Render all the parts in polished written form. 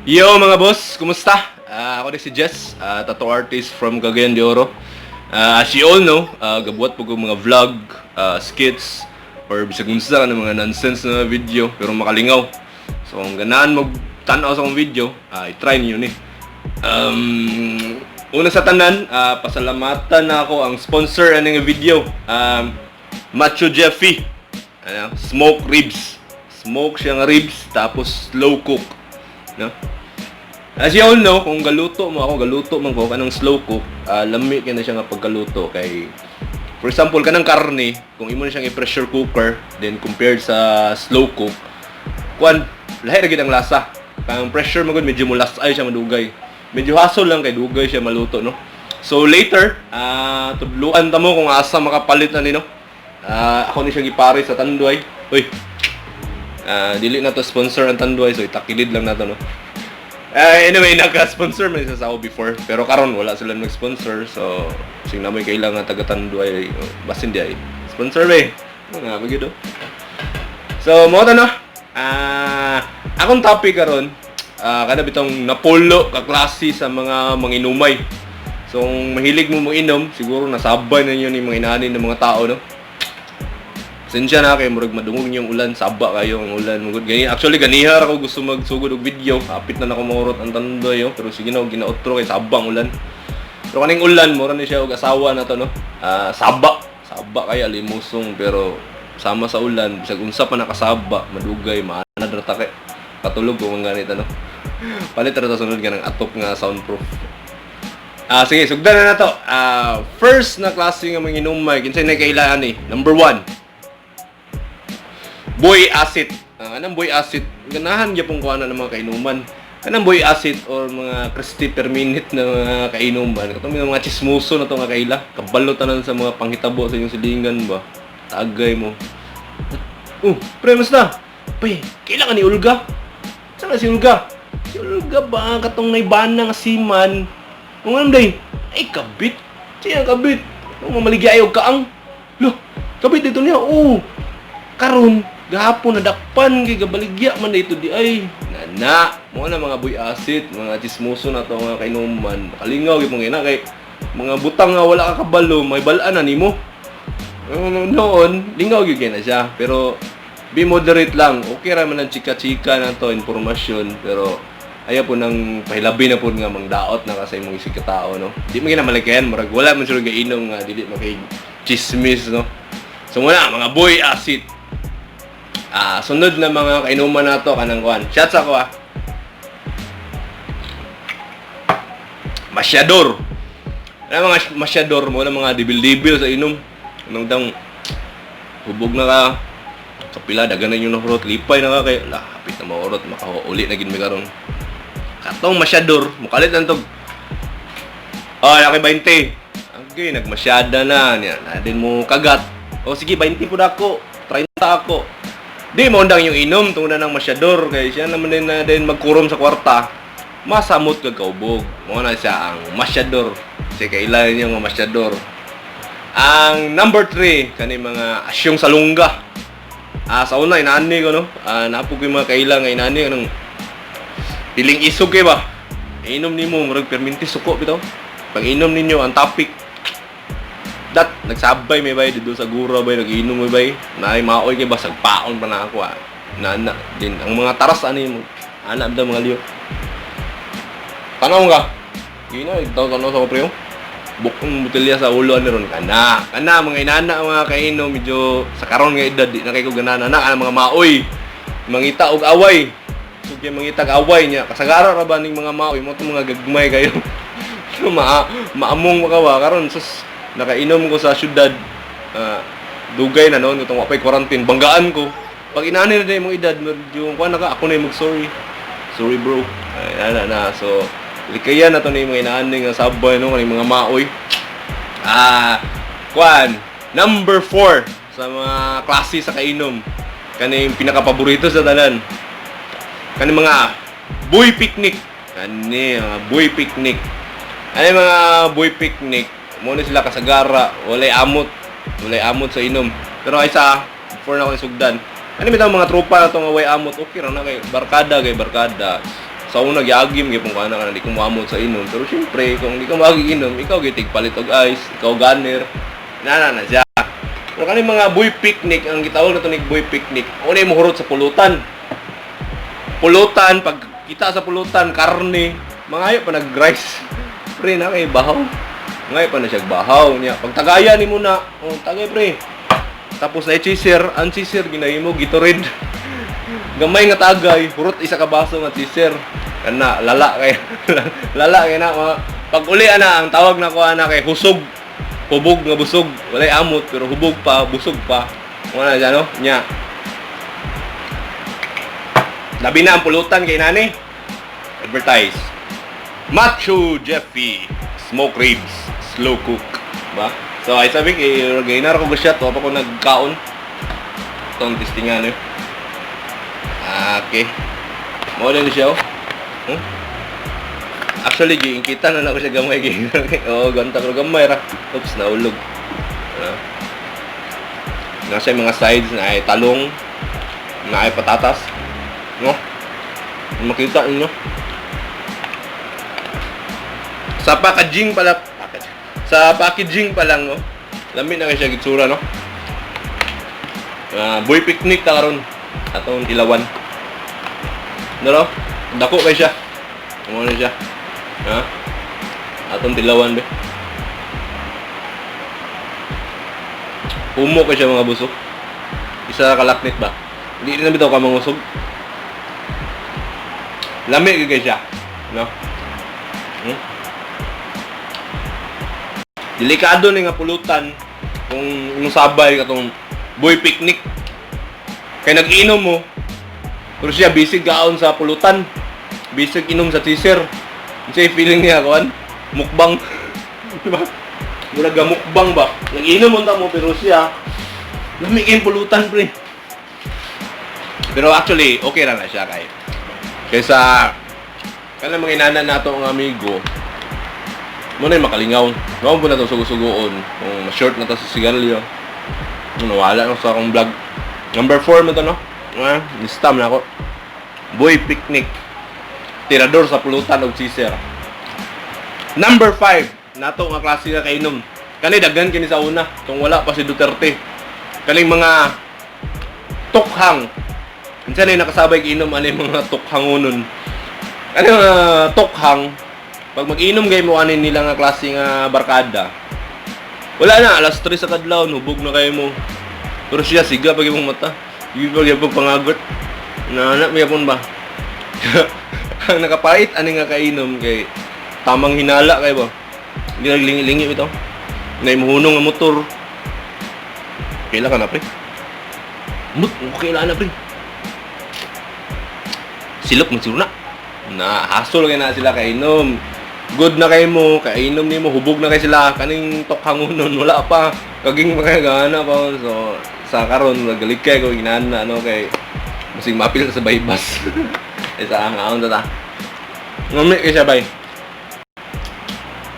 Yo mga boss, kumusta? Ako ni si Jess, tattoo artist from Cagayan de Oro. As you all know, gabuhat po ko mga vlog, skits, or bisag unsa ka ng mga nonsense na video, pero makalingaw. So kung ganahan mag tanaw sa akong video, i-try niyo ni. Una sa tanan, pasalamatan na ako ang sponsor aning video, Macho Jeffy. Ano, smoke ribs. Smoke siya nga ribs, tapos slow cook. No? As you all know, kung galuto mo ako, galuto man ko kanang slow cook, lami kay na siya nga pagkaluto kay, for example, kanang karne, kung imo na siyang i-pressure cooker, then compared sa slow cook, kuan, lahi ra gid ang lasa. Kang pressure magud medyo mulas ay siya madugay. Medyo hassle lang kay dugay siya maluto, no? So later, tudluan ta mo kung asa makapalit na ni, no? Ako ni siyang gipare sa Tanduay. Uy. Dili na to sponsor ang Tanduay, so itakilid lang nato, no? Anyway, naka-sponsor man sa sao before. Pero karon wala sila nag-sponsor. So, sing namoy kailangan taga Tanduay, oh, basin di ay. Sponsor ba eh. Mga magyud oh. So, mo no. Akong topic karon, kada bitong napulo ka klase sa mga manginumay. So, kung mahilig mo inom, siguro nasabay na ninyo ni mga inanin ng mga tao, no? Pasensya na kay murag madungog yung ulan, saba kayo ang ulan. Mugod gani. Actually ganiha ra ko gusto magsugod og video. Hapit na nako maurot ang tandoy oh. Pero sige na og gina-outro kay saba ang ulan. Pero kaning ulan mura ni siya og asawa na to, no. Saba. Saba kay alimusong pero sama sa ulan bisag unsa pa nakasaba, madugay maanad ra ta kay katulog ko man ganito, no. Palit ra ta sunod ka ng atop nga soundproof. Sige, sugdan na na to. First na klase nga manginumay, kinsay na kailangan ni? Number one, boy acid. Anong boy acid? Ganahan gyapon ko ana ng mga kainuman. Kanang boy acid or mga Christy per minute na mga kainuman. Katong mga chismoso na to nga kaila. Kabalo tanan sa mga panghitabo sa inyong silingan ba. Tagay mo. Oh, pre, musta? Pre, kailangan ni Ulga. Saan na si Ulga? Si Ulga ba? Katong naibana nga siman. Kung ano day? Ay, kabit. Siya kabit. Kung mamaligya ayaw kaang. Loh, kabit dito niya. Oo. Karon gahapon nadakpan kay gabaligya man dito di ay. Nana, mo na mga boy acid, mga chismoso na to nga kainuman. Kalingaw gyud ina kay mga butang nga wala ka kabalo, may balaan na nimo. Noon, lingaw gyud kay na siya, pero be moderate lang. Okay ra man ang chika-chika na to impormasyon, pero ayaw po nang pahilabi na po nga mangdaot na kasi imong isig ka tao, no. Di man ginamalakayan, murag wala man sila gainom nga dili makay chismis, no. So muna, mga boy acid. Sunod na mga kainuman nato kanang kuan. Shots ako ah. Masyador. Ano mga masyador mo na mga dibil-dibil sa inom. Anong dang hubog na ka. Kapila dagan na yung nahurot, lipay na ka kay lah hapit na maurot makauli na gid mi karon. Katong masyador, mukalit lang tog. Oh, laki 20. Okay, nagmasyada na niya. Na din mo kagat. O sige, 20 po ako. 30 ako. Di mo undang yung inom tungod na ng masyador kay siya naman din na din magkurom sa kwarta. Masamot kag kaubog. Mo na siya ang masyador. Kasi kailan niyo nga masyador. Ang number 3 kani mga asyong salungga. Sa una inaani ko, no. Napo ko yung mga kaila nga inaani kanang piling isog kay ba. Inom nimo murag perminti suko bitaw. Pag inom ninyo ang topic dat nagsabay may bay dito sa gura bay nag-inom may bay naay maoy kay basag paon pa na ako ah. Nana din ang mga taras ani mo ana bitaw mga liyo. Tanaw ka. Gina itaw tanaw sa ko bukong botelya sa ulo ani ron kana. Kana mga inana mga kainom medyo sa karon nga edad di na kay ko ganana na kana mga maoy. Mangita og away. Sugay mangita og away niya. Kasagara ra ba ning mga maoy mo mga gagmay kayo. Maamong makawa karon sus nakainom ko sa syudad, dugay na noon itong wapay quarantine banggaan ko pag inani na din imong edad medyo kuan na ka ako na yung mag sorry sorry bro ay ana na. So likayan na to ni mga inaani nga sabay no kaning mga maoy. Kuan number 4 sa mga klase sa kainom, kaning pinakapaborito sa tanan, kani mga boy picnic. Kani mga boy picnic, ani mga boy picnic mo na sila kasagara walay amot, walay amot sa inom. Pero ay sa before na ako sugdan, ano bitaw mga tropa na to nga way amot, okay ra na kay barkada. Sa una giagim gyapon ko ana kana di ko moamot sa inom. Pero syempre, kung di ka moagi inom, ikaw gyud palit og ice, ikaw gunner. Na na na siya. Pero kani mga boy picnic, ang gitawag na to ni boy picnic, una mo hurot sa pulutan. Pulutan, pag kita sa pulutan, karne, mangayo pa nag-rice. Pre, na kay bahaw. Mangayo pa na siya bahaw niya. Pag tagaya ni muna, oh, tagay pre. Tapos na chaser, ang chaser ginahimo Gatorade. Gamay nga tagay, hurot isa ka baso nga chaser. Kana lala kay lala kay na mga pag uli ana ang tawag na ko ana kay husog. Hubog nga busog, walay amot pero hubog pa, busog pa. Wala siya no? Nya. Labi na ang pulutan kay nani. Advertise. Macho Jeffy smoke ribs, slow cook. Ba? So ay sabi kay gainar ko siya to pa ko nagkaon. Itong testingan eh. Okay. Mao din siya oh. Hmm? Actually, giingkitan na nako siya gamay. Oo, ganta ko gamay ra. Oops, naulog. Ano? Nasa yung mga sides na ay talong, na ay patatas. No? Makita ninyo. Sa packaging pala, package. Sa packaging pa lang, no? Lami na kay siya gitsura, no? Ah, boy picnic ta karon. Atong ilawan. No, dako kay siya. Mo na siya. Ha? Atong tilawan be. Humo kay siya mga busok. Isa ka laknit ba? Hindi na bitaw ka mangusog. Lami gyud kay siya. No? Hmm? Delikado ni nga pulutan kung imong sabay katong boy picnic. Kay nag-inom mo, pero siya busy gaon sa pulutan. Busy inom sa teaser. Unsay feeling niya kuan? Mukbang. Di ba? Murag ga mukbang ba? Nag-inom unta mo pero siya lami kayong pulutan pre. Pero actually, okay ra na siya kay. Kaysa kanang mga inana nato ang amigo, mo na yung makalingaw. Mao po na itong sugo-sugoon. Kung ma-short na to sa sigarilyo. Nawala na sa akong vlog. Number 4 mo to, no? Ah, nistam na ako. Boy picnic. Tirador sa pulutan og sisir. Number 5. Nato nga klase nga kainom. Kani daghan kini sa una kung wala pa si Duterte. Kaning mga tukhang. Unsa na yung nakasabay inom ani mga tukhangonon. Kani mga tukhang pag mag-inom kay mo ani nila nga klase nga barkada. Wala na alas 3 sa kadlawon hubog na kayo mo. Pero siya siga pag imong mata. Sige pag imong pangagot. Na may yapon ba? Ang nakapait ani nga kainom kay tamang hinala kay ba. Hindi naglingi-lingi ito. Na imuhunong nga motor. Kaila ka na pre? Mut, kaila na pre. Silop man siguro na. Na hasol kay na sila kainom. Good na kay mo, kainom nimo, hubog na kay sila kaning tokhangunon wala pa. Kaging makagana pa so sa karon nagalig kay ko ginana ano kay masig mapil sa baybas. Isa ang aon ta. Ngami kay siya bay.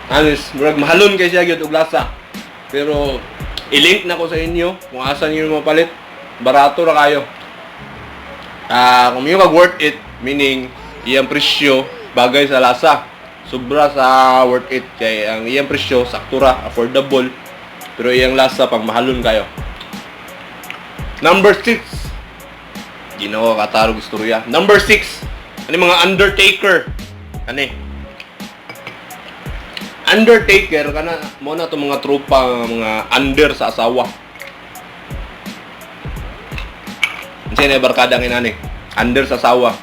Anis, murag mahalon kay siya gyud og lasa. Pero i-link na ko sa inyo kung asa niyo mapalit. Barato ra kayo. Ah, kung yung worth it, meaning iyang presyo bagay sa lasa. Sobra sa worth it kay ang iyang presyo sakto ra, affordable. Pero iyang lasa pang mahalon kayo. Number 6. Ginoo katarog istorya. Number 6. Ano mga Undertaker? Ani? Undertaker kana mo na to mga tropa mga under sa asawa. Unsa na barkada ang inani? Under sa asawa.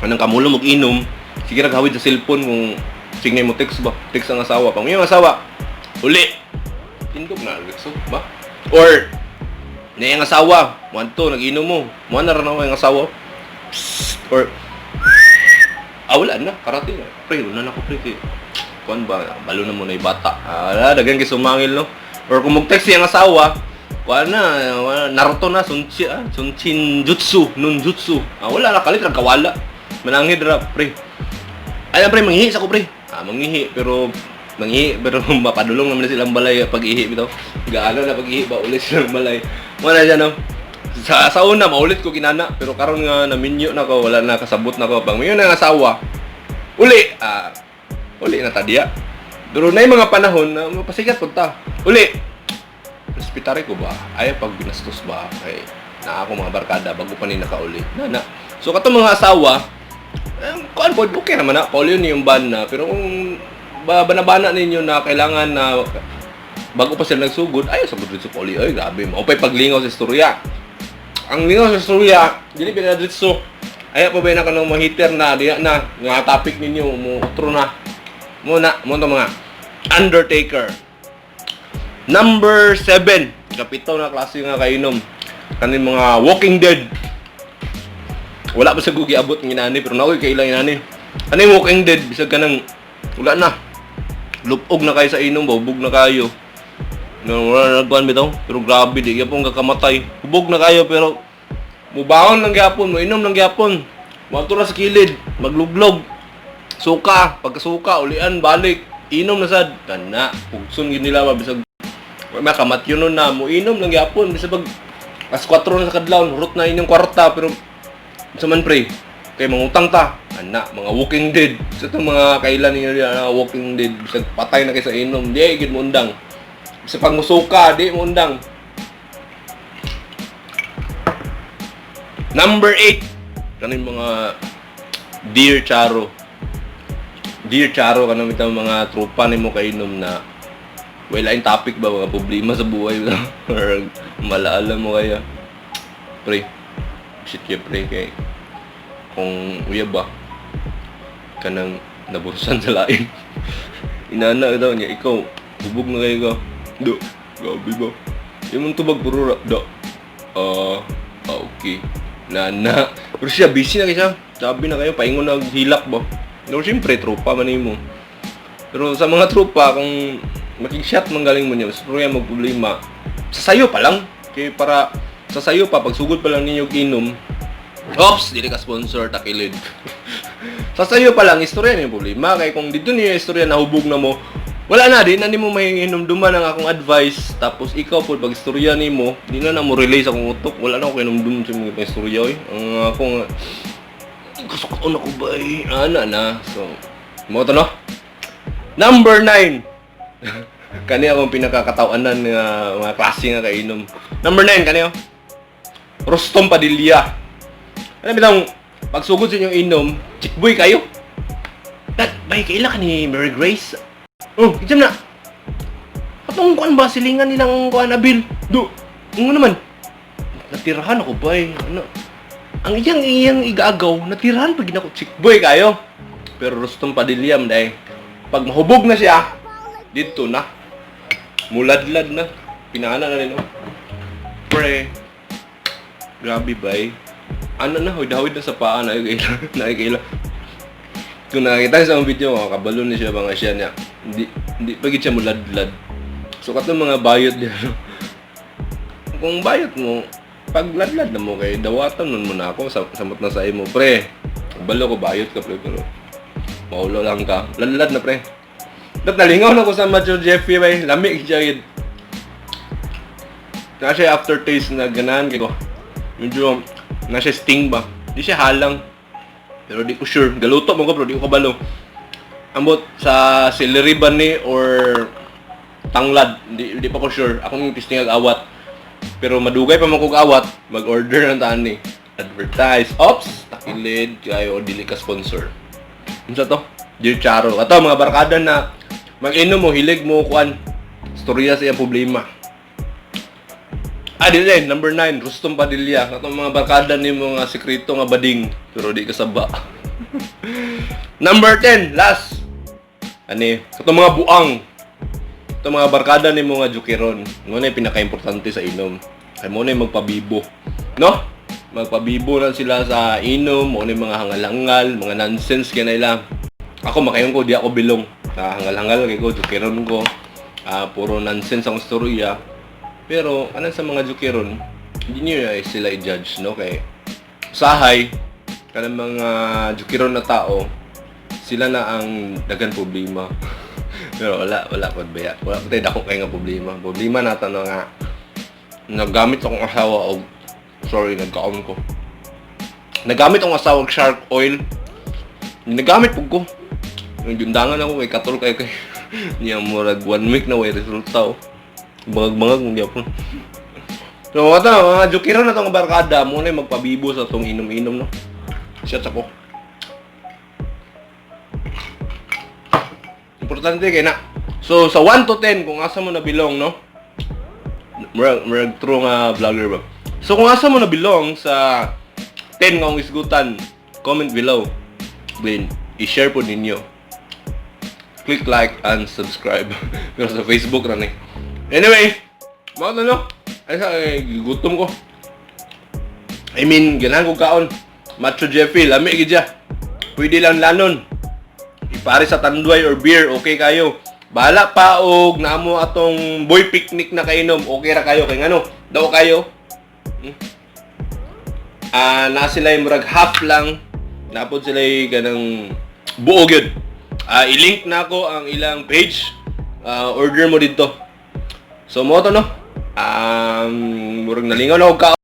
Anong kamulo mo inom, sige ra gawid sa cellphone kung sige mo text ba? Text ang asawa. Pag yung asawa, uli. Tindog na so ba? Or na yung asawa, mo nag-inom mo. Mo na ra na yung asawa. Psst, or ah, wala na, karating na. Pre, wala na ko pre. Kay, kuan ba, balo na mo na yung bata. Ah, wala, daghan kay sumangil, no? Or kung mag-text siyang asawa, kuan na, wala, Naruto na, sunchi, ah, sunchin jutsu, nunjutsu. Ah, wala na, kalit lang, kawala. Manangid ra, pre. Ay, pre, manghihi sa ko, pre. Ah, manghihi, pero mapadulong naman na silang balay pag-ihi bitaw. Gaano na pag-ihi ba, ulit silang balay. Wala siya, no? Sa una maulit ko ginana, pero karon nga naminyo na ko, wala na, kasabot na ko. Pag mayon na ang asawa, uli, uli na tadiya. Pero na mga panahon na mapasigat pud ta. Uli. Respetare ko ba? Ayaw pag binastos ba? Kay na ako mga barkada bago pa ni nakauli. Na na. So katong mga asawa, eh, kuan pod, okay naman na. Pauli yun yung ban na. Pero kung banabana ninyo na kailangan na bago pa sila nagsugod, ayaw sa dito pauli. Ay, grabe. Maupay paglingaw sa istorya. Ang lingaw sa istorya, dili pinadritso. Ayaw pa ba na kanang mga hitter na, diya na, nga topic ninyo, mo utro na. Muna, mo mga Undertaker. Number 7. Kapito na klase nga kainom. Kaning mga Walking Dead. Wala pa sa gugi abot ng inani, pero nakoy kailang inani. Ano yung Walking Dead? Bisag ka nang wala na. Lupog na kayo sa inom, hubog na kayo. No, wala na nagkuhan bitaw. Pero grabe, di gyapon kakamatay. Hubog na kayo pero mubangon lang gyapon, moinom lang gyapon. Moadto ra sa kilid, magluglog. Suka, pagkasuka, ulian, balik. Inom na sad. Kana, pugson gyud nila ba bisag makamatyo nun na moinom lang gyapon bisag pag alas 4 na sa kadlawon, hurot na inyong kwarta, pero sa man pre, kay mangutang ta. Ana, mga Walking Dead. Sa itong mga kailan ninyo diyan, na Walking Dead, bisag patay na kay sa inom, di ay gid mo undang. Bisag pag musuka, di mo undang. Number 8. Kaning mga Dear Charo. Dear Charo, kanang itong mga tropa nimo kainom na wala yung topic ba, mga problema sa buhay ba? Or malaala mo kaya. Pre, shit kaya pre, kay kung uya ba, kanang nabursan sa lain. Inana daw niya, ikaw, hubog na kayo ka. Do, gabi ba? Yung mong tubag puro do. Ah, okay. Nana. Pero siya, busy na kayo siya. Sabi na kayo, paingon na hilak ba? Pero siyempre, tropa man mo. Pero sa mga tropa, kung makig-shot man galing mo niya, mas pero yan magproblema. Sa sayo pa lang. Kaya para sa sayo pa, pagsugod pa lang ninyo inom, oops, dili ka sponsor, takilid. Sa sayo pa lang, istorya niyo problema. Kaya kung dito niyo istorya nahubog na mo, wala na, di na nimo mahinumduman ang akong advice. Tapos ikaw po, pag istorya nimo, di na na mo relay sa akong utok. Wala na ako kinumdum sa mga istorya, oy. Ang akong, kasukon ako ba eh. Ana na. So, mo to no? Number 9. Kani akong pinakakatawanan nga mga klase nga kainom. Number 9 kani oh. Rustom Padilla. Ano bitang pagsugod sa inyong inom, chickboy kayo. Dad, bay kaila ka ni Mary Grace? Oh, ijam na. Atong kuan ba silingan nilang kuan abil? Do. Ano naman? Natirahan ako bay. Ano? Ang iyang iyang igaagaw, natirahan pag ginako chickboy kayo. Pero Rustom Padilla man day. Pag mahubog na siya, dito na. Muladlad na. Pinana na rin, oh. Pre. Grabe, bay. Ano na, hawid-hawid na sa paa na kaila. Na kaila. Kung nakakita sa akong video, mga kabalo ni siya mga siya niya. Hindi, hindi pa gid siya muladlad. So, katong mga bayot niya, no? Kung bayot mo, pagladlad na mo kay dawatan nun mo na ako, samot na sa imo, pre. Kabalo ko bayot ka, pre, pero maulo lang ka. Ladlad na, pre. Dat nalingaw na ko sa Macho Jeffy, bay. Lami siya yun. Na siya aftertaste na ganahan kay ko. Medyo na siya sting ba. Di siya halang. Pero di ko sure. Galuto mo ko pero di ko kabalo. Ambot sa celery ba ni or tanglad. Di pa ko sure. Akong testing ag awat. Pero madugay pa man kog awat, mag-order ng taan ni. Advertise. Ops, takilid kayo dili ka sponsor. Unsa to? Dear Charo. Ato mga barkada na mag-inom mo, hilig mo kuan. Storya sa iyang problema. Ah, di din. Number 9, Rustom Padilla. Atong mga barkada ni mga sekreto nga bading. Pero di kasaba. Number 10, last. Ani, katong mga buang. Itong mga barkada ni mga jukiron. Mo na yung pinaka-importante sa inom. Kay mo na yung magpabibo. No? Magpabibo lang sila sa inom, mo na yung mga hangal-hangal, mga nonsense kaya lang. Ako makayon ko, di ako bilong. Hangal-hangal kay ko, jukiron ko. Ah, puro nonsense ang storya. Pero anan sa mga jukiron, hindi niyo eh, sila i-judge, no? Kay usahay, kanang mga jukiron na tao, sila na ang dagan problema. Pero wala, wala pod baya. Wala pa tayo dako kay nga problema. Problema nato na nga nagamit akong asawa og Sorry, nagkaon ko. Nagamit ang asawag shark oil. Nagamit pud ko. Nagdundangan ako kay katol kay niya, murag one week na way resulta, oh. Bangag-bangag mo gyapon. So, ato, mga jokero na tong barkada, mo na magpabibo sa tong inom-inom, no. Shots ako. Importante kay na. So, sa 1 to 10, kung asa mo na belong, no? Murag true nga vlogger ba? So, kung asa mo na belong sa 10 nga akong isgutan, comment below. Then, i-share po ninyo. Click like and subscribe. Pero sa Facebook ra ni. Anyway, mao na, no? Ay sa ay, gutom ko. I mean, ganahan ko kaon. Macho Jeffy, lami gid siya. Pwede lang lanon. Ipare sa Tanduay or beer, okay kayo. Bahala pa og naamo atong boy picnic na kainom, okay ra kayo kay ngano? Daw kayo. Ah, na sila murag half lang. Napod sila ganang buo gyud. Ah, i-link na ako ang ilang page. Ah, order mo dito. So mo to, no. Murag nalingaw na og kaon.